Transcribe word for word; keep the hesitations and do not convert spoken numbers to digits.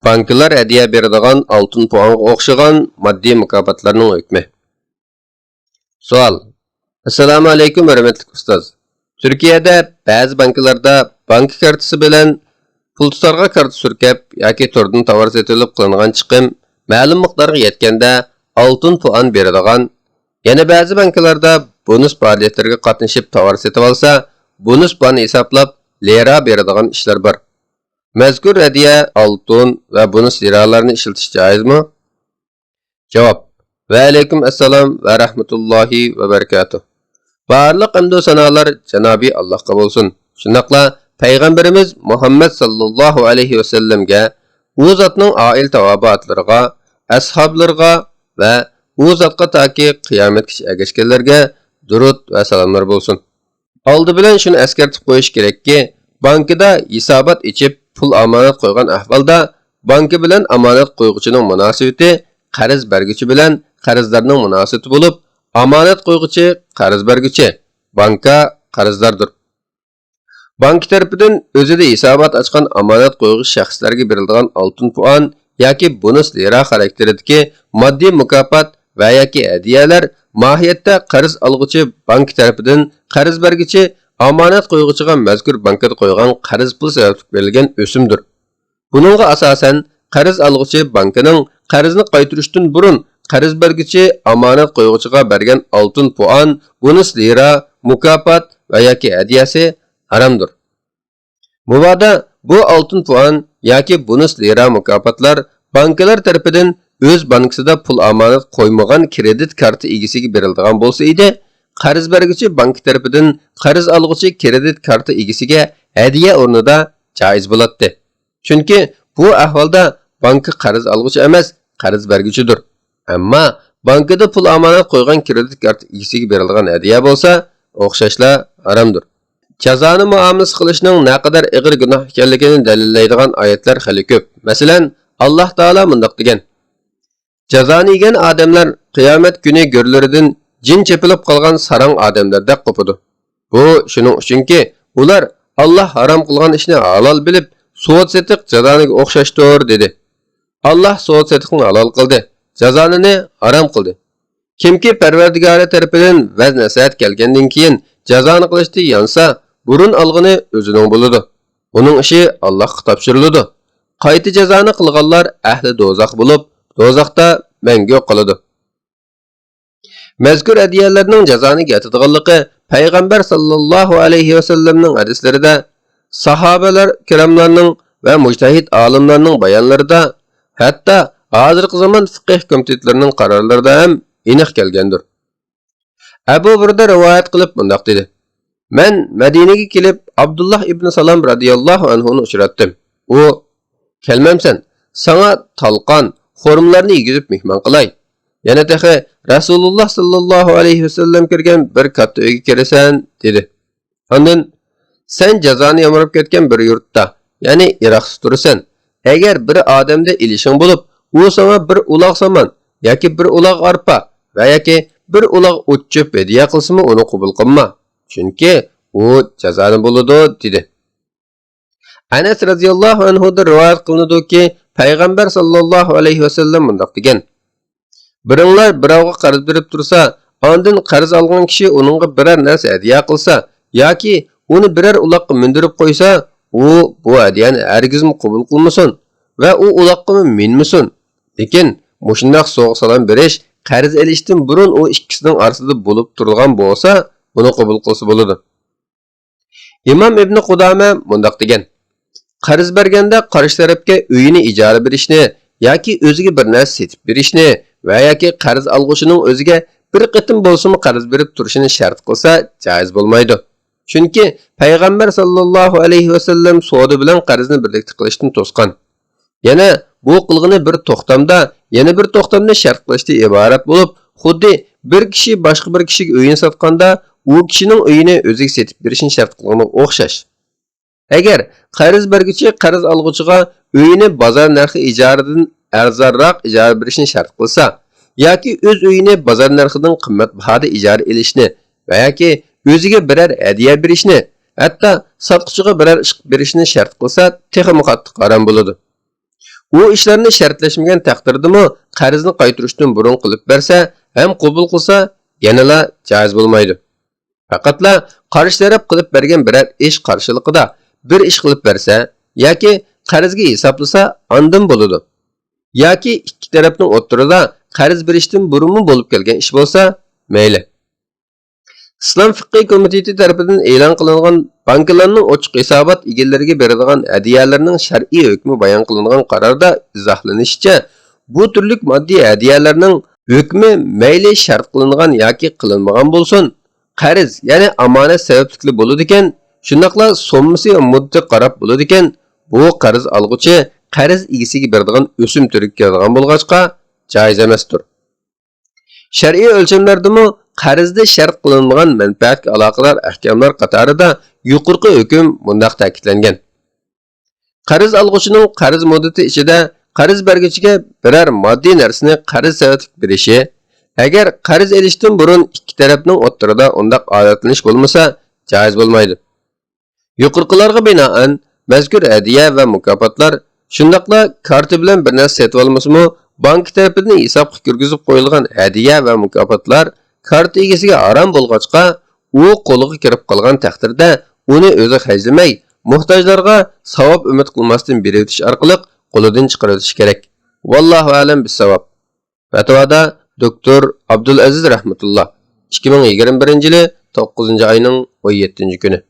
بانكىلار ھەدىيە بېرىدىغان ئالتۇن پوئانغا ئوخشىغان ماددىي مۇكاپاتلارنىڭ ھۆكمى. سوئال. ئەسسالامۇ ئەلەيكۇم، ھۆرمەتلىك ئۇستاز. تۈركىيەدە بەزى بانكىلاردا بانكا كارتىسى بىلەن پۇل تۇتارغا كارتا سۈركەپ ياكى توردىن تاۋار سېتىۋېلىپ قىلىنغان چىقىم مەلۇم مىقدارغا يەتكەندە ئالتۇن پوئان بېرىدىغان، يەنە بەزى بانكىلاردا بونۇس پائالىيەتلىرىگە قاتنىشىپ تاۋار سېتىۋالسا، بونۇس پوئان ھېسابلاپ لىرا بېرىدىغان ئىشلار بار. مەزكۇر ھەدىيە ئالتۇن ۋە بونۇس لىرالارنى ئىشلىتىش جائىزمۇ؟ جاۋاب. ۋەئەلەيكۇم ئەسسالام ۋە رەھمەتۇللاھى ۋە بەرىكاتۇھ. بارلىق ھەمدۇ سانالار جانابىي ئاللاھقا بولسۇن. شۇنداقلا پەيغەمبىرىمىز مۇھەممەد ساللاللاھۇ ئەلەيھى ۋەسەللەمگە، ئۇ زاتنىڭ ئائىلە تاۋابىئاتلىرىغا، ئەسھابلىرىغا ۋە ئۇ زاتقا تاكى قىيامەتكىچە ئەگەشكەنلەرگە دۇرۇت ۋە سالاملار بولسۇن. ئالدى بىلەن شۇنى ئەسكەرتىپ قويۇش كېرەككى، بانكىدا ھېسابات ئېچىپ، پۇل ئامانەت قويغان ئەھۋالدا، بانكا بىلەن ئامانەت قويغۇچىنىڭ مۇناسىۋىتى قەرز بەرگۈچى بىلەن قەرزدارنىڭ مۇناسىۋىتى بولۇپ، ئامانەت قويغۇچى قەرز بەرگۈچى، بانكا قەرزداردۇر. بانكا تەرىپىدىن ئۆزىدە ھېسابات ئاچقان ئامانەت قويغۇچى شەخسلەرگە بېرىلىدىغان ئالتۇن پوئان ياكى بونۇس لىرا خاراكتېرىدىكى ماددىي مۇكاپات ۋە ياكى ھەدىيەلەر ماھىيەتتە قەرز ئالغۇچى بانكا تەرىپىدىن قەرز بەرگۈچى ئامانەت قويغۇچىغا مەزكۇر بانكىدا قويغان قەرز پۇل سەۋەبلىك بېرىلگەن ئۆسۈمدۇر. بۇنىڭغا ئاساسەن، قەرز ئالغۇچى بانكىنىڭ قەرزنى قايتۇرۇشتىن بۇرۇن قەرز بەرگۈچى ئامانەت قويغۇچىغا بەرگەن ئالتۇن پوئان، بونۇس لىرا، مۇكاپات ۋە ياكى ھەدىيەسى ھارامدۇر. مۇبادا بۇ ئالتۇن پوئان ياكى بونۇس لىرا مۇكاپاتلار بانكىلار تەرىپىدىن ئۆز بانكىسىدا پۇل ئامانەت قويمىغان كرېدىت كارتا ئىگىسىگە بېرىلىدىغان بولسا ئىدى، قەرز بەرگۈچى بانكا تەرىپىدىن قەرز ئالغۇچى كرېدىت كارتا ئىگىسىگە ھەدىيە ئورنىدا جائىز بولاتتى. چۈنكى بۇ ئەھۋالدا بانكا قەرز ئالغۇچى ئەمەس، قەرز بەرگۈچىدۇر. ئەمما بانكىدا پۇل ئامانەت قويغان كرېدىت كارتا ئىگىسىگە بېرىلىدىغان ھەدىيە بولسا ئوخشاشلا ھارامدۇر. جازانى مۇئامىلىسى قىلىشنىڭ نەقەدەر ئېغىر گۇناھ ئىكەنلىكىنى دەلىللەيدىغان ئايەتلەر خېلى كۆپ. مەسىلەن، ئاللاھ تائالا مۇنداق دېگەن: جازانى يېگەن ئادەملەر قىيامەت كۈنى گۆرلىرىدىن جىن چېپىلىپ قالغان ساراڭ ئادەملەردەك قوپىدۇ. بۇ شۇنىڭ ئۈچۈنكى، ئۇلار ئاللاھ ھارام قىلغان ئىشنى ھالال بىلىپ، سودا-سېتىق جازانىگە ئوخشاشتۇر، دېدى. ئاللاھ سودا-سېتىقنى ھالال قىلدى، جازانىنى ھارام قىلدى. كىمكى پەرۋەردىگارى تەرىپىدىن ۋەز-نەسىھەت كەلگەندىن كېيىن جازانى قىلىشتا يانسا، بۇرۇن ئالغىنى ئۆزىنىڭ بولىدۇ. ئۇنىڭ ئىشى ئاللاھقا تاپشۇرۇلىدۇ. قايتا جازانى قىلغانلار ئەھلى دوزاخ بولۇپ، دوزاختا مەڭگۈ قالىدۇ. مەزكۇر ھەدىيەلەرنىڭ جازانىگە ياتىدىغانلىقى پەيغەمبەر ساللاللاھۇ ئەلەيھى ۋەسەللەمنىڭ ھەدىسلىرىدە، ساھابىلەر كىراملارنىڭ ۋە مۇجتەھىد ئالىملارنىڭ بايانلىرىدا، ھەتتا ھازىرقى زامان فىقىھ كومىتېتلىرىنىڭ قارارلىرىدا ھەم ئېنىق كەلگەندۇر. ئەبۇ بۇردە رىۋايەت قىلىپ مۇنداق دېدى: مەن مەدىنىگە كېلىپ، ئابدۇللاھ ئىبنى سالام رەزىياللاھۇ ئەنھۇنى ئۇچراتتىم. ئۇ: «كەلمەمسەن؟ ساڭا تالقان، خورمىلارنى يېگۈزۈپ مېھمان قىلاي. يەنە تېخى رەسۇلۇللاھ ساللاللاھۇ ئەلەيھى ۋەسەللەم كىرگەن بىر كاتتا ئۆيگە كىرىسەن» دېدى. ئاندىن: «سەن جازانى يامراپ كەتكەن بىر يۇرتتا، يەنى ئىراقتا تۇرىسەن. ئەگەر بىر ئادەمدە ئېلىشىڭ بولۇپ، ئۇ ساڭا بىر ئۇلاغ سامان ياكى بىر ئۇلاغ ئارپا ۋە ياكى بىر ئۇلاغ ئوت-چۆپ ھەدىيە قىلسىمۇ، ئۇنى قوبۇل قىلما. چۈنكى ئۇ جازانى بولىدۇ» دېدى. ئەنەس رەزىياللاھۇ ئەنھۇدىن رىۋايەت قىلىنىدۇكى، پەيغەمبەر ساللاللاھۇ ئەلەيھى ۋەسەللەم مۇنداق دېگەن: «بىرىڭلار بىراۋغا قەرز بېرىپ تۇرسا، ئاندىن قەرز ئالغان كىشى ئۇنىڭغا بىرەر نەرسە ھەدىيە قىلسا ياكى ئۇنى بىرەر ئۇلاغقا مىندۈرۈپ قويسا، ئۇ بۇ ھەدىيەنى ھەرگىزمۇ قوبۇل قىلمىسۇن ۋە ئۇ ئۇلاغقىمۇ مىنمىسۇن. لېكىن مۇشۇنداق سوۋغا-سالام بېرىش قەرز ئېلىشتىن بۇرۇن ئۇ ئىككىسىنىڭ ئارىسىدا بولۇپ تۇرىدىغان بولسا، ئۇنى قوبۇل قىلسا بولىدۇ.» ئىمام ئىبنى قۇدامە مۇنداق دېگەن: «قەرز بەرگەندە قارشى تەرەپكە ئۆيىنى ئىجارە بېرىشنى ياكى ئۆزىگە بىر نەرسە سېتىپ بېرىشنى ۋە ياكى قەرز ئالغۇچىنىڭ ئۆزىگە بىر قېتىم بولسىمۇ قەرز بېرىپ تۇرۇشىنى شەرت قىلسا، جائىز بولمايدۇ. چۈنكى پەيغەمبەر ساللاللاھۇ ئەلەيھى ۋەسەللەم سودا بىلەن قەرزنى بىرلىكتە قىلىشتىن توسقان. يەنە بۇ قىلغىنى بىر توختامدا يەنە بىر توختامنى شەرت قىلىشتىن ئىبارەت بولۇپ، خۇددى بىر كىشى باشقا بىر كىشىگە ئۆيىنى ساتقاندا، ئۇ كىشىنىڭ ئۆيىنى ئۆزىگە سېتىپ بېرىشنى شەرت قىلغىنىغا ئوخشاش. ئەگەر قەرز بەرگۈچى قەرز ئالغۇچىغا ئۆيىنى بازار نەرخى ئىجارىدىن ئەرزانراق ئىجارە بېرىشنى شەرت قىلسا ياكى ئۆز ئۆيىنى بازار نەرخىدىن قىممەت باھادا ئىجارە ئېلىشنى ۋە ياكى ئۆزىگە بىرەر ھەدىيە بېرىشنى، ھەتتا ساتقۇچىغا بىرەر ئىش بېرىشنى شەرت قىلسا، تېخىمۇ قاتتىق ھارام بولىدۇ. ئۇ ئىشلارنى شەرتلەشمىگەن تەقدىردىمۇ قەرزنى قايتۇرۇشتىن بۇرۇن قىلىپ بەرسە ھەم قوبۇل قىلسا يەنىلا جائىز بولمايدۇ. پەقەتلا قارشى تەرەپ قىلىپ بەرگەن بىرەر ئىش قارشىلىقىدا بىر ئىش قىلىپ بەرسە ياكى قەرزگە ھېسابلىسا ئاندىن بولىدۇ. ياكى ئىككى تەرەپنىڭ ئوتتۇرىدا قەرز بېرىشتىن بۇرۇنمۇ بولۇپ كەلگەن ئىش بولسا مەيلى. ئىسلام فىقھى كومىتېتى تەرىپىدىن ئېلان قىلىنغان بانكىلارنىڭ ئوچۇق ھېسابات ئىگىلىرىگە بېرىدىغان ھەدىيەلەرنىڭ شەرئىي ھۆكمى بايان قىلىنغان قاراردا ئىزاھلىنىشىچە، بۇ تۈرلۈك ماددىي ھەدىيەلەرنىڭ ھۆكمى مەيلى شەرت قىلىنغان ياكى قىلىنمىغان بولسۇن، قەرز، يەنى ئامانەت سەۋەبلىكلا بولىدىكەن، شۇنداقلا سوممىسى ۋە مۇددىتىگە قاراپ بولىدىكەن، بۇ قەرز ئالغۇچى قەرز ئىگىسىگە بېرىدىغان ئۆسۈم تۈرىگە كىرىدىغان بولغاچقا، جائىز ئەمەستۇر. شەرئىي ئۆلچەملەردىمۇ قەرزدە شەرت قىلىنمىغان مەنپەئەتكە ئالاقىدار ئەھكاملار قاتارىدا يۇقىرىقى ھۆكۈم مۇنداق تەكىتلەنگەن: قەرز ئالغۇچىنىڭ قەرز مۇددىتى ئىچىدە قەرز بەرگۈچىگە بىرەر ماددىي نەرسىنى قەرز سەۋەبلىك بېرىشى، ئەگەر قەرز ئېلىشتىن بۇرۇن ئىككى تەرەپنىڭ ئوتتۇرىدا ئۇنداق ئادەتلىنىش بولمىسا، جائىز بولمايدۇ. يۇقىرىقىلارغا بىنائەن، مەزكۇر ھەدىيە ۋە مۇكاپاتلار، شۇنداقلا كارتا بىلەن بىر نەرسە سېتىۋالمىسىمۇ، بانكا تەرىپىدىن ھېسابقا كىرگۈزۈپ قويۇلغان ھەدىيە ۋە مۇكاپاتلار كارتا ئىگىسىگە ھارام بولغاچقا، ئۇ قولىغا كىرىپ قالغان تەقدىردە ئۇنى ئۆزى خەجلىمەي، موھتاجلارغا ساۋاب ئۈمىد قىلماستىن بېرىۋېتىش ئارقىلىق قولىدىن چىقىرىۋېتىش كېرەك. ۋاللاھۇ ئەلەم بىسساۋاب. پەتىۋادا دوكتور ئابدۇلئەزىز رەھمەتۇللا، ئىككى مىڭ يىگىرمە بىرىنچى يىلى توققۇزىنچى ئاينىڭ ئون يەتتىنچى كۈنى.